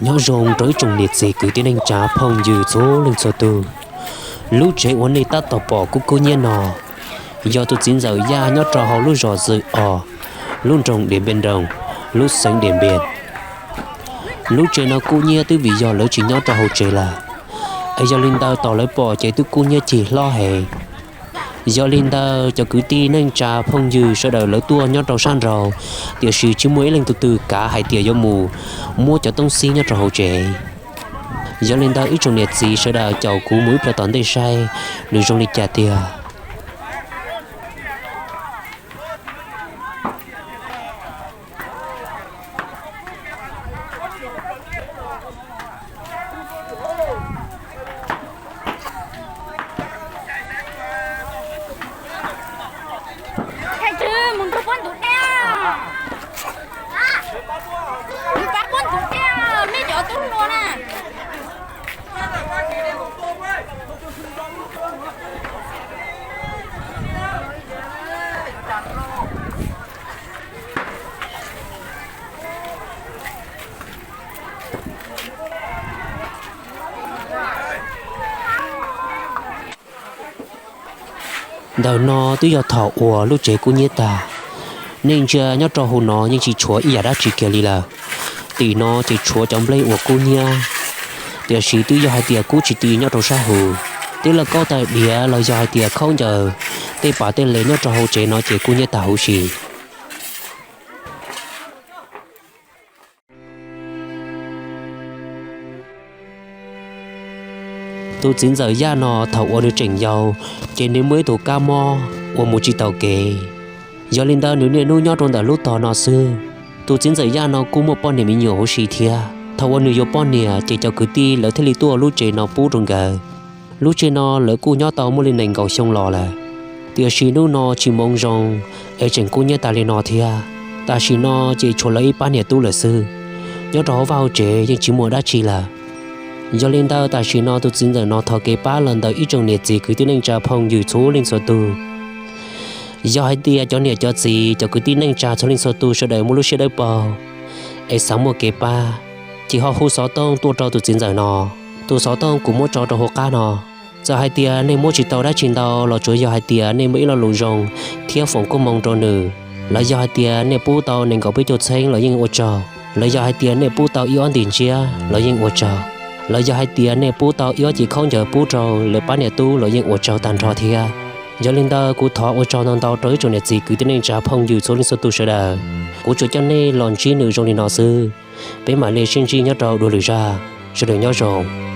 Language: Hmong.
Nyob zoo rau ib tsoom niam txiv kwv tij neej tsa phooj ywg txhua leej txhua tus. Lub tsev uas nej tab tom pom kub kub hnyiab no yog tus txiv ntxawm Yaj nyob rau hauv lub zos Zws Os, lub nroog Diam Npiam Nroos, lub xeev Diam Npiam. Lub tsev no kub hnyiab twb vim yog lawv tsis nyob rau hauv tsev lawm, es yog li ntawd tos lawv pom ces twb kub hnyiab cig hlob heev. Yog li ntawd cov kwv tij neej tsa phooj ywg sawv daws lawv tuaj nyob rau sab nraud, tiam sis tsis muaj ib leej tug twg kav hais tias yuav mus muab cov toob xib nyob rau hauv tsev. Yog li ntawd ib tsoom niam txiv sawv daws caum kuv mus ib pliag tom ntej saib nws zoo li cas tiag. Mus pab puab ntug dej, nej cov tub hluas na. Ntawm no twb yog thaum uas lub tsev kub hnyiab tag. Nej ntsia nyob rau hauv no yeej tsis tshuav ib yam dab tsi kiag li lawm. Tim no ces tshuav cov nplej uas kub hnyiab, tiam sis twb yog hais tias kub tsis ti nyob rau sab hauv. Tej lauj kaub tais diav los yog hais tias khaub ncaws, tej pas tej le nyob rau hauv tsev no ces kub hnyiab tag huv si. Tus txiv ntxawm Yaj no thaum uas nws tseem yau, ces nws muaj ib tug kab mob uas mus tsis taus kev. Yog li ntawd nws niaj hnub nyob rau ntawm lub tog no xwb. Tus txiv ntxawm Yaj no kuj muaj poj niam me nyuam huv si thiab. Thaum uas nws yuav poj niam ces cov kwv tij lawv thiaj li tuaj lub tsev no pub rau nkawd. Lub tsev no lawv kuj nyob tau muaj li nees nkaum xyoo los lawm, tiam sis hnub no tsis hmoov zoo, es tseem kub hnyiab tas li no thiab. Tam sim no ces tshuav lawv ib pab niam tub lawm xwb, nyob rau hauv vaj hauv tsev yeej tsis muaj dab tsi lawm. Yog li ntawd tam sim no tus txiv ntxawm no thov kev pab los ntawm ib tsoom niam txiv kwv tij neej tsa phooj ywg txhua leej txhua tus. Yog hais tias cov niam cov txiv cov kwv tij neej tsa txhua leej txhua tus sawv daws muaj lub siab dawb paug, es xav muaj kev pab, ces ho hu xov tooj tuaj rau tus txiv ntxawm no. Tus xov tooj kuv muab tso rau hauv qab no. Txawm hais tias nej muab tsis tau dab tsi ntau los tsuav yog hais tias nej muaj ib lo lus zoo thiab foom koob hmoov rau nws, los yog hais tias nej pub tau nees nkaum peb caug txheeb los yeej ua tsaug, los yog hais tias nej pub tau ib ob ntim ntsiab los yeej ua tsaug, los yog hais tias nej pub tau ib ob cev khaub ncaws pub rau lawv pab niam tub los yeej ua tsaug tag nrho thiab. Yog li ntawd kuv thov ua tsaug ntau ntau rau ib tsoom niam txiv kwv tij neej tsa phooj ywg txhua leej txhua tus sawv daws. Kuv tsuas coj nej los ntsib nws zoo li no xwb. Peb mam li sib ntsib nyob rau dua lwm zaj. Sawv daws nyob zoo.